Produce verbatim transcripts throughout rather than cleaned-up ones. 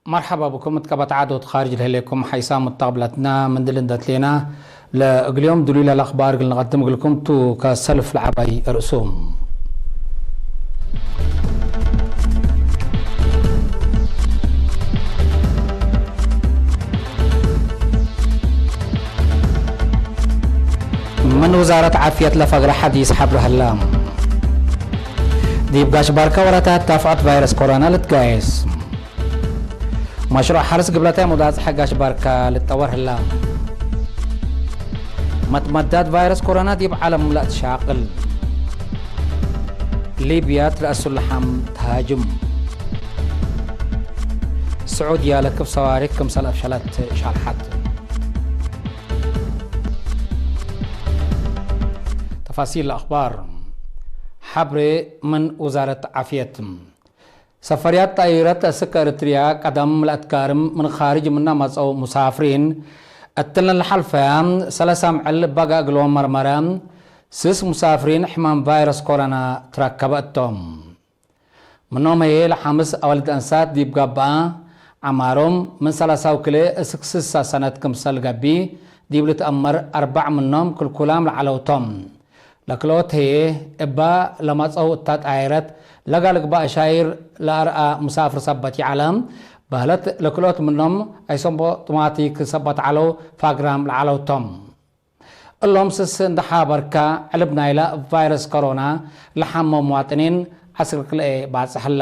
መርሐባ ብኩም። እት ቀበት ዐድ ወእት ካርጅ ለህሌኩም ሐይሳም ወተቅብለትና ምን ድል እንደ ትሌና፣ ለእግል ዮም ድሉይ ለለአክባር እግል ንቀድም እግልኩም ቱ። ከሰልፍ ለዐባይ ርእሱም። ምን ውዛረት ዓፍየት ለፈግረ ሐዲስ ሐብር ሀላ። ዲብ ጋሽ ባርካ ወላታት ዳፍዐት ቫይረስ ኮሮና ልትጋየስ። መሽሩዕ ሐርስ ግብለታይ ሙዳጽሐ ጋሽ ባርካ ልትጠወር ህላ። መትመዳት ቫይረስ ኮሮና ዲብ ዓለም ለአትሻቅል። ሊብያ ትለአሱ ለሐም ተሃጅም። ስዑድያ ለክብ ሰዋሪክ ክምሰል አፍሸለት ሻልሐት። ተፋሲል አኽባር። ሐብሬ ምን ውዛረት ዓፍየት። ሰፈርያት ጣይረት እስክ ኤርትርያ ቀደም ለአትካርም ምን ካርጅ ምነ መጸው ሙሳፍሪን፣ እትለን ለሐልፈያ ሰለስ አምዕል በጋ እግሎም መርመረ፣ ስስ ሙሳፍሪን ሕማም ቫይረስ ኮሮና ትረከበ እቶም። ምኖም ህዬ ለሐምስ አወልድ አንሳት ዲብ ገብአ፣ ዐማሮም ምን ሰላሳ ወክልኤ እስክ ስሳ ሰነት ክምሰል ገብእ፣ ዲብ ልትአመር አርበዕ ምኖም ክልኩላም ለዐለው ቶም። ለክልኦት ህዬ እባ ለመጽአው እተ ጣይረት ለጋ ልግባእ ሻይር ለአርአ ሙሳፍር ሰበት ይዐለ፣ በህለት ለክልኦት ምኖም አይሶምፕቶማቲክ ሰበት ዐለው ፋግራም ለዐለው ቶም። እሎም ስስ እንደ ሐበርካ ዕልብ ናይለ ቫይረስ ኮሮና ለሐመው መዋጥኒን ዐስር ክልኤ ባጽሕ ህለ።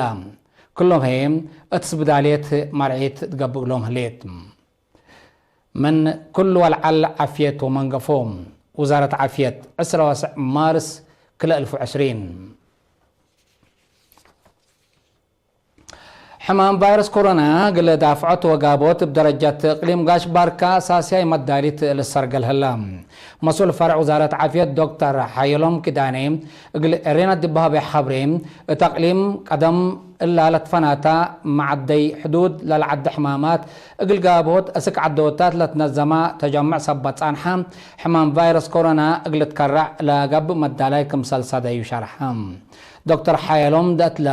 ክሎም ህዬ እት ስብዳልየት መርዒት ትገብእ እግሎም ህሌት። ምን ክሉ ወልዐል ዓፍየት ወመንገፎ። ውዛረት ዓፍየት፣ ዕስራ ወሰዕ ማርስ ክልኤ አልፍ ወዕስሪን። ሕማም ቫይረስ ኮሮና እግል ዳፍዖት ወጋቦት እብ ደረጀት እቅሊም ጋሽ ባርካ አሳስያይ መዳሊት ልሰርገል ህለ። መስኡል ፈርዕ ውዛረት ዓፍየት ዶክተር ሓየሎም ኪዳኔ እግል ኤሬና ዲብ ሀበየ ሐብሬ፣ እት አቅሊም ቀደም እላ ለትፈናታ መዐደይ ሕዱድ ለለዐደ ሕማማት እግል ጋብሆት እስክ ዐዶታት ለትነዘማ ተጀምዕ ሰበት ጸንሐ፣ ሕማም ቫይረስ ኮሮና እግል ልትከረዕ ለገብእ መዳላይ ክምሰል ሰደዩ ሸርሐ። ዶክተር ሓየሎም ደእትለ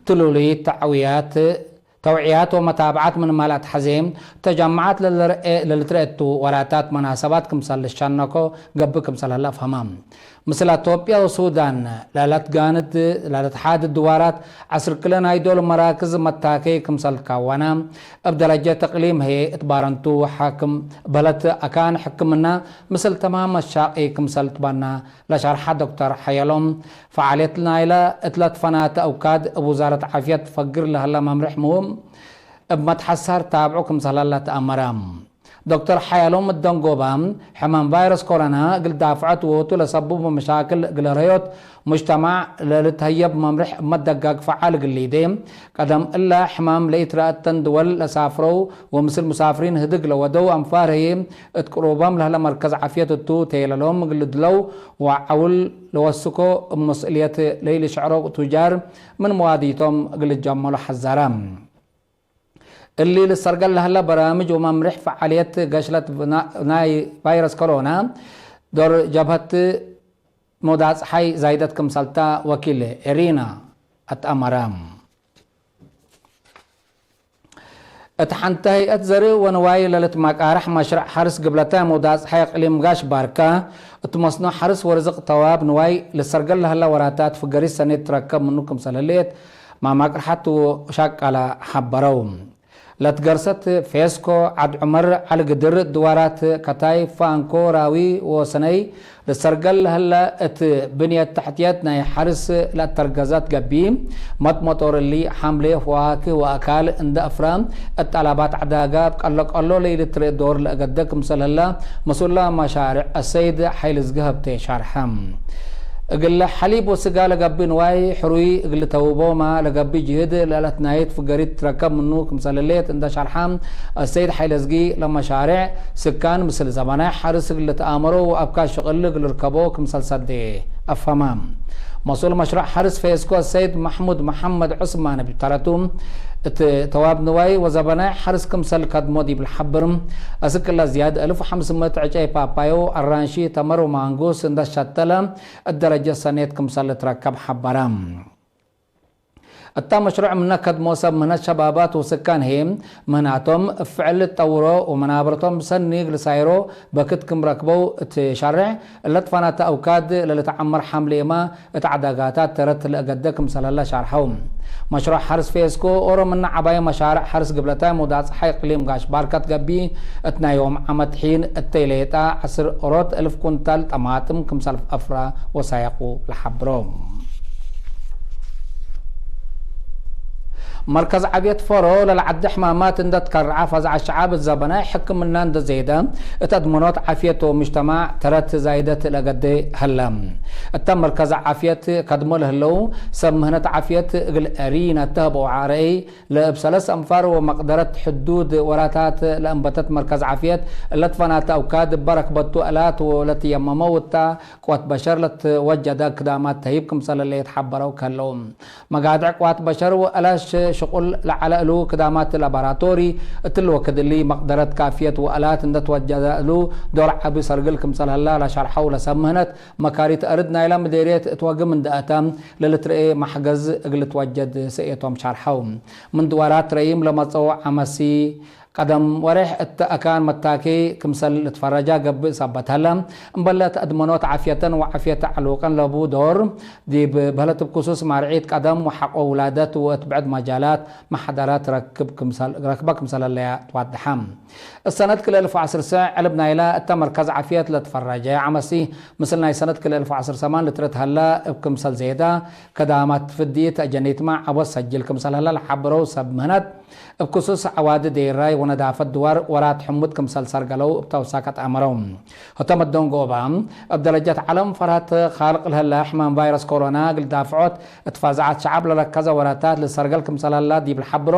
ትሉሉይ ተዕውያት፣ ተውዕያት ወመታብዓት ምንመ ለአትሐዜ፣ ተጀምዓት ለልርኤ-፣ ለልትረኤ ቱ ወራታት መናሰባት ክምሰል ልሸነኮ ገብእ ክምሰል ህለ አፍሀመ። ምስል አቶብያ ወሱዳን ለለትጋንድ፣ ለለትሓድድ ድዋራት ዐስር ክለ ናይ ዶል መራክዝ መታኬ ክምሰል ትካወነ፣ እብ ደረጀት እቅሊም ህዬ እት ባረንቱ ሓክም በለት አካን ሕክምና ምስል ተማም መሻቂ ክምሰል ትበና ለሸርሐ ዶክተር ሓየሎም፣ ፈዓልየት ናይለ እት ለትፈናተ አውካድ እብ ውዛረት ዓፍየት ፈግር ለህለ መምርሕ ምህም እብ መትሐሳር ታብዑ ክምሰል ህለ ተአመረ። ዶክተር ሓየሎም እት ደንጎበ፣ ሕማም ቫይረስ ኮሮና እግል ዳፍዐት ወህቱ ለሰቡቡ መሻክል እግል ረዮት ሙጅተማዕ ለልትሀየብ መምርሕ እብ መደጋግ ፈዓል እግል ሊዴ፣ ቀደም እለ ሕማም ለኢትረአተን ድወል ለሳፍረው ወምስል ሙሳፍሪን ህድግ ለወደው አንፋር ህዬ፣ እት ቅሩቦም ለህለ መርከዝ ዓፍየት እቱ ቴለሎም እግል ልድለው ወዐውል ለወስኮ እብ መስእልየት ለኢልሽዕሮ ቱጃር ምን መዋዲቶም እግል ልጀመሎ ሐዘረ። እሊ ልሰርገል ለህለ በራምጅ ወመምርሕ ፈዓልየት ገሽለት ናይ ቫይረስ ኮሮና ዶር ጀብሀት ሞዳጽሓይ ዛይደት ክምሰልታ ወኪል ኤሪና አትአመረ። እት ሐንተ ሀይአት ዘርእ ወንዋይ ለልትመቃረሕ መሽረዕ ሐርስ ግብለተ ሞዳጽሓይ እቅሊም ጋሽ ባርካ፣ እት መስኖ ሐርስ ወርዝቅ ተዋብ ንዋይ ልሰርገል ለህለ ወራታት ፍገሪት ሰኔት ትረከብ ምኑ ክምሰል ህሌት ማማቅርሐት ወሻቃላ ሐበረው። ለትገርሰት ፌስኮ፣ ዐድ ዑመር፣ ዐሊ ግድር፣ ድዋራት ከታይ፣ ፋንኮ፣ ራዊ ወሰነይ ልሰርገል ለህለ እት ብንየት ተሕትየት ናይ ሐርስ ለአተርገዘት ገብእ፣ መጥመጦር እሊ፣ ሐምሌ፣ ፈዋክህ ወአካል እንደ አፍራ እት ጠላባት ዐዳጋ እብ ቀሎ ቀሎ ለኢልትርኤ ዶር ለእገደ ክምሰል ህለ መስኡል መሻርዕ አሰይድ ሐይልዝጊ ሀብቴ ሻርሐ። እግለ ሐሊብ ወስጋ ለገብእ ንዋይ ሕሩይ እግል ተውቦማ ለገብእ ጅህድ ለአትናይት ፍገሪት ትረከብ ምኑ ክምሰል ህሌት እንደ ሸርሐ፣ አሰይድ ሐይለዝጊ ለመሻሬዕ ስካን ምስል ዘበናይ ሐርስ እግል ልትአመሮ ወአብካይ ሽቅል እግል ልርከቦ ክምሰል ሰዴ አፍሀመ። መስኡል መሽሩዕ ሐርስ ፌስኮ አሰይድ መሕሙድ መሐመድ ዑስማን እብ ተረቱ፣ እት ተዋብ ንዋይ ወዘበናይ ሐርስ ክምሰል ከድሞ ዲብ ለሐብር፣ አስክ ለዝያድ አልፍ ወሐምስ ምእት ዕጨይ ፓፓዮ፣ አራንሺ፣ ተመር ወማንጉስ እንደ ሸተለ እት ደረጀት ሰኔት ክምሰል ልትረከብ ሐበረ። እተ መሽሩዕ ምነ ከድሞ ሰብ ምህነት ሸባባት ወስካን ህዬ፣ ምህናቶም እብ ፍዕል ልትጠውሮ ወመናበረቶም ሰኒ እግል ሳይሮ በክት ክም ረክበው እት ሸሬሕ፣ እለ ትፈናተ አውካድ ለልትዐመር ሐምሌመ እት ዐዳጋታት ተረት ለእገደ ክምሰል ህለ ሻርሐው። መሽሩዕ ሐርስ ፌስኮ ኦሮ ምነ ዐባይ መሻርዕ ሐርስ ግብለታይ ሙዳጽሓይ እቅሊም ጋሽ ባርከት ገብእ፣ እት ናይ ዮም ዓመት ሒን እተይ ሌጣ ዐስር ኦሮት እልፍ ኩንታል ጠማጥም ክምሰል አፍረ ወሳየቁ ለሐብሮ። መርከዝ ዓፍየት ፎሮ ለለዐደ ሕማማት እንደ ትከርዐ ፈዝዐ ሸዓብ ዘበናይ ሕክምና እንደ ዘይደ፣ እት አድመኖት ዓፍየት ወምጅተማዕ ተረት ዛይደት ለገዴ ሀለ። እተ መርከዝ ዓፍየት ከድሞ ለህለው ሰብ ምህነት ዓፍየት እግል ዐሪ ነተህበው ዐረይ፣ ለእብ ሰለስ አንፋር ወመቅደረት ሕዱድ ወራታት ለአንበተት መርከዝ ዓፍየት፣ እለ ትፈናተ አውካድ እበ ረክበቱ አላት ወለትየመመው እታ ቅወት በሸር ለትወጀደ ክዳማት ተህይብ ክምሰለ ለየትሐበረው ከህለው። መጋድዕ ቅዋት በሸር ወአላሽ ሽቁል ለዐለ እሉ ክዳማት ላቦራቶሪ፣ እትሊ ወክድ እሊ መቅደረት ካፍየት ወአላት እንደ ትወጀደ እሉ ዶር ዐቢ ሰርግል ክምሰል ህለ ለሸርሐው ለሰብ ምህነት፣ መካሪት አርድ ናይለ ምዴርየት እት ወግም እንደ አተ ለልትርኤ መሕገዝ እግል ልትወጀድ ሰእየቶም ሸርሐው። ምን ድዋራት ረይም ለመጽኦ ዐመሲ፣ ቀደም ወሬሕ እተ አካን መታኬ ክምሰል ልትፈረጃ ገብእ ሰበት ሀለ። እምበለ እት አድመኖት ዓፍየተን ወዓፍየት ዐሉቀን ለቡ ዶር፣ ዲብ በህለት እብ ክሱስ ማርዒት ቀደም ወሐቆ ውላደት ወእት ብዕድ መጃላት መሐደራት ረክብ ክምሰል፣ ረክበ ክምሰል ህለያ ትዋደሐ። እሰነት ክልኤ እልፍ ወዐስር ሰዕ ዕልብ ናይለ እተ መርከዝ ዓፍየት ለትፈረጀ ዐመሲ፣ ምስል ናይ ሰነት ክልኤ እልፍ ወዐስር ሰማን ልትረት ሀለ እብ ክምሰል ዜዳ፣ ከዳማት ፍድይት አጀኒትመ ዐወት ሰጅል ክምሰል ሀለ ለሐበረው ሰብ ምህነት፣ እብ ክሱስ ዐዋዲ ዴራይ ወነዳፈት ድዋር ወራት ሕሙድ ክምሰል ሰርገለው እብ ተውሳከት አመረው። ህቶም እዶን ጎባ፣ እብ ደረጀት ዐለም ፈርሀት ካልቅ ለህለ ሕማም ቫይረስ ኮሮና እግል ዳፍዖት እት ፋዝዐት ሸዐብ ለረከዘ ወራታት ልሰርገል ክምሰል ሀለ ዲብ ለሐብሮ፣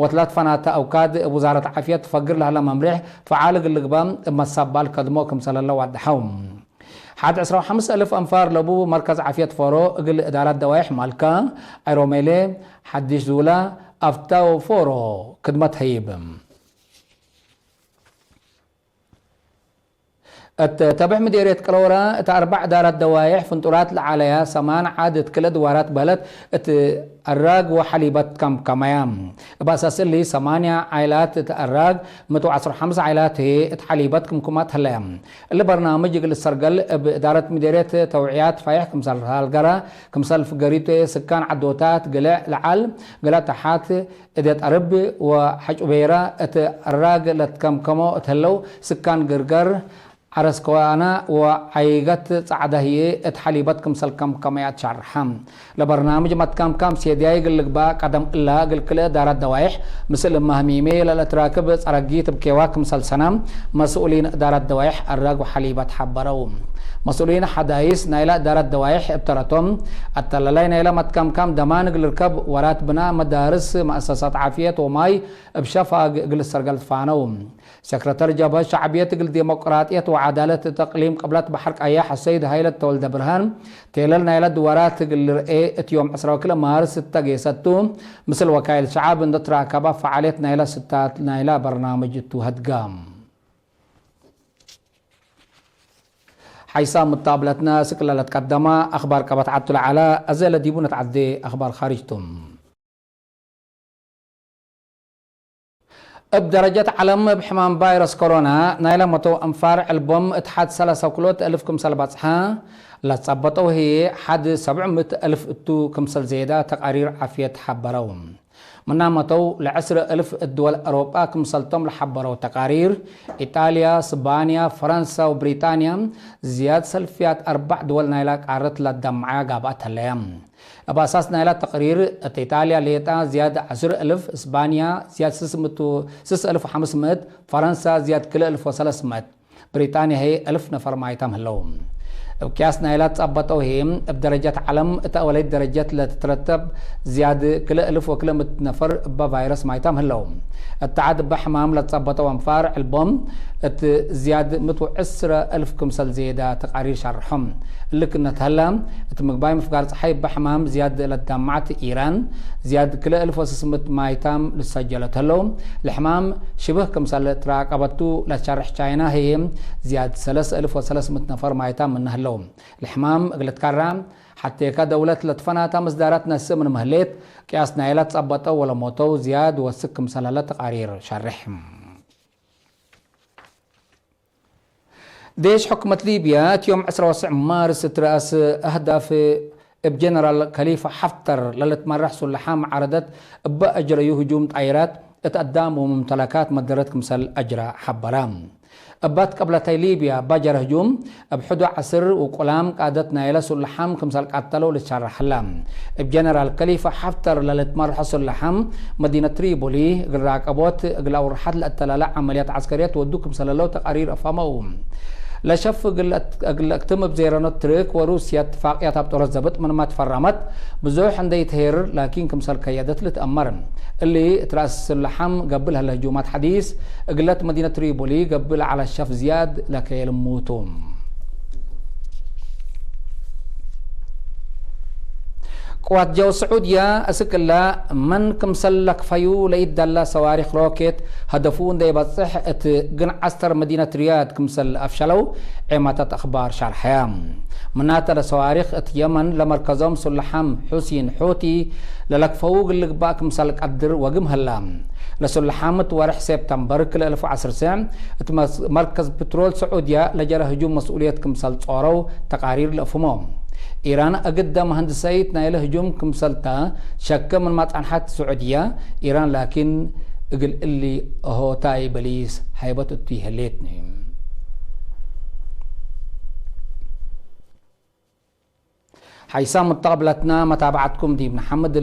ወትለት ፈናተ አውካድ እብ ውዛረት ዓፍየት ፈግር ለህለ መምሬሕ ፈዓል እግል ልግበእ እብ መሰባል ከድሞ ክምሰል ሀለ ዋድሐው። ሐድ ዕስራ ወሐምስ እልፍ አንፋር ለቡ መርከዝ ዓፍየት ፎሮ እግል እዳራት ደዋይሕ ማልካ፣ አይሮሜሌ፣ ሐዲሽ ዙላ፣ አፍታ ወፎሮ ክድመት ሀይብ። እት ተብዕ ምዴርየት ቅለውራ እት አርበዕ እዳራት ደዋይሕ ፍንጡራት ለዐለያ ሰማን ዓድ እት ክልኤ ድዋራት በህለት እት አራግ ወሐሊበት ከምከመያ። እብ አሳስ እሊ ሰማንያ ዓይላት እት አራግ፣ ምእት ወዐስር ወሐምስ ዓይላት ህዬ እት ሐሊበት ክምኩማት ህለያ። እሊ በርናምጅ እግል ልሰርገል እብ እዳረት ምዴርየት ተውዕያት ፋይሕ ክምሰል ሀልገረ፣ ክምሰል ፍገሪቱ ህዬ ስካን ዐዶታት ግልዕ ለዐል፣ ግልዕ ተሓት፣ እዴት አርብ ወሐጩቤራ እት አራግ ለትከምከሞ እት ህለው ስካን ግርገር፣ ዐረስ ከዋና ወዓይገት ጸዕደ ህዬ እት ሐሊበት ክምሰል ከምከመያ ትሸርሐ። ለበርናምጅ መትከምካም ሴድያይ እግል ልግባእ ቀደም እላ እግል ክልኤ እዳራት ደዋይሕ ምስል እመ ህሚሜ ለልትራክብ ጸረጊት እብ ኬዋ ክምሰል ሰነ መስኡሊን እዳራት ደዋይሕ አራግ ወሐሊበት ሐበረው። መስኡሊን ሐዳይስ ናይለ እዳራት ደዋይሕ እብ ተረቶም፣ አተላላይ ናይለ መትከምካም ደማን እግል ልርከብ ወራት ብናእ መዳርስ፣ መአሰሳት ዓፍየት ወማይ እብ ሸፋግ እግል ልሰርገል ትፋነው። ሰክረተር ጀብሀት ሸዕብየት እግል ዴሞቅራጥየት ወዐዳለት እት እቅሊም ቅብለት በሐር ቀያሕ አሰይድ ሀይለት ተወልደ ብርሃን፣ ቴለል ናይለ ድዋራት እግል ልርኤ እት ዮም ዕስራ ወክልኤ ማርስ እተ ጌሰቱ፣ ምስል ወካይል ሸዐብ እንደ ትራከበ ፈዓልየት ናይለ ስታት ናይለ በርናምጅ እቱ ሀድጋ። ሐይሳም ሙታብለትነ ስክለ ለትቀደመ አክባር ቀበት ዐቱ ለዐለ፣ አዜ ለዲቡ ነትዐዴ አክባር ካርጅ ቱ። እብ ደረጀት ዐለም እብ ሕማም ቫይረስ ኮሮና ናይለ መተው አንፋር ዕልቦም እት ሐድ ሰለሰ ክልኦት እልፍ ክምሰል በጽሐ፣ ለጸበጠው ህዬ ሐድ ሰብዕ ምእት እልፍ እቱ ክምሰል ዜዳ ተቃሪር ዓፍየት ሐበረው። ምና መተው ለዐስር እልፍ እት ድወል አውሮጳ ክምሰልቶም ለሐበረው ተቃሪር፣ ኢጣልያ፣ ስባንያ፣ ፈረንሳ ወብሪጣንያ ዝያድ ሰልፍያት አርበዕ ድወል ናይላ ቃረት ለደምዐያ ጋብአት ህለያ። እብ አሳስ ናይላ ተቅሪር፣ እት ኢጣልያ ሌጣ ዝያድ ዐስር እልፍ፣ እስባንያ ዝያድ ስስ ምእት፣ ስስ እልፍ ወሐምስ ምእት፣ ፈረንሳ ዝያድ ክልኤ እልፍ ወሰለስ ምእት፣ ብሪጣንያ ህዬ እልፍ ነፈር ማይታም ህለው። እብ ቅያስ ናይላ ትጸበጠው ህዬ፣ እብ ደረጀት ዐለም እት አወለይት ደረጀት ለትትረተብ ዝያድ ክልኤ እልፍ ወክልኤ ምእት ነፈር እበ ቫይረስ ማይታም ህለው። እት ዐድ እበ ሕማም ለትጸበጠው አንፋር ዕልቦም እት ዝያድ ምእት ወዕስረ እልፍ ክምሰል ዜዳ ተቃሪር ሸርሖም። እሊ ክእነ ተህለ፣ እት ምግባይ ምፍጋር ጸሓይ እበ ሕማም ዝያድ ለትዳመዐት ኢራን፣ ዝያድ ክልኤ እልፍ ወስስ ምእት ማይታም ልትሰጀለት ህለው። ለሕማም ሽብህ ክምሰል ትራቀበቱ ለትሸርሕ ቻይና ህዬ፣ ዝያድ ሰለስ እልፍ ወሰለስ ምእት ነፈር ማይታም ምነ ህለው። ለሕማም እግል ልትከራ፣ ሐቴከ ደውለት ለትፈናተ ምስዳራት ነስእ ምንመ ህሌት፣ ቅያስ ናይለ ትጸበጠው ወለሞተው ዝያድ ወስክ ክምሰል ሀለ ተቃሪር ሸርሕ። ዴሽ ሕኩመት ሊብያ፣ እት ዮም ዕስራ ወስዕ ማርስ እት ረአስ አህዳፍ እብ ጀነራል ከሊፋ ሐፍተር ለልትመረሕ ሱለሓም ዓረደት እበ አጅረዩ ህጁም ጣይራት እት አዳም ወሙምተለካት መደረት ክምሰል አጅረ ሐበረ። እባት ቀብለታይ ሊብያ ባጀረ ህጁም እብ ሕዱ ዐስር ወቁላም ቃደት ናይለ ሱለሓም ክምሰል ቀተለው ልትሸረሕ ህለ። እብ ጀነራል ከሊፋ ሐፍተር ለልትመረሐ ሱለሓም መዲነት ትሪቦሊ እግል ራቀቦት እግል አውርሐት ለአተላለ ዐመልያት ዐስከርየት ወዱ ክምሰለለው ተቃሪር አፋመው። ለሸፍ እግል ለአክትም እብ ዜረኖት ትርክ ወሩስያ እትፋቅያት አብጦረት ዘብጥ ምንመ ትፈረመት ብዙሕ እንዴ ኢትሄርር ላኪን ክምሰል ከየደት ልትአመር። እሊ እት ረአስ ሱለሓም ገብእ ለህለ ህጁማት ሐዲስ እግለት መዲነት ትሪቦሊ ገብእ ለዐለ ሸፍ ዝያድ ለከየልሙ ቱ። ቅዋት ጀው ስዑድየ፣ እስክ እለ መን ክምሰል ለክፈዩ ለኢደለ ሰዋሪክ ሮኬት ሀደፉ እንዴ በጽሕ እት ግን ዐስተር መዲነት ሪያድ ክምሰል አፍሸለው ዔማታት አክባር ሸርሐየ። ምናተ ለሰዋሪክ እት የመን ለመርከዞም ሱለሓም ሑሲን ሑቲ ለለክፈዉ እግል ልግባእ ክምሰል ቀድር ወግም ሀላ። ለሱለሓም እት ወርሕ ሴፕተምበር ክልኤ አልፍ ወዐስር እት መስ-፣ መርከዝ ፕትሮል ስዑድያ ለጀረ ህጁም መስኡልየት ክምሰል ጾረው ተቃሪር ለአፍህሞ። ኢራን እግደ መሀንድሰይት ናይለ ህጁም ክምሰልተ ሸከ ምንመ ጸንሐት ስዑድያ፣ ኢራን ላኪን እግል እሊ ሆታይ በሊስ ሀይበት እቱ ይህሌትኒ። ሐይሳም ሙተቀብለትና መታብዐትኩም ዲብ ነሐምድ።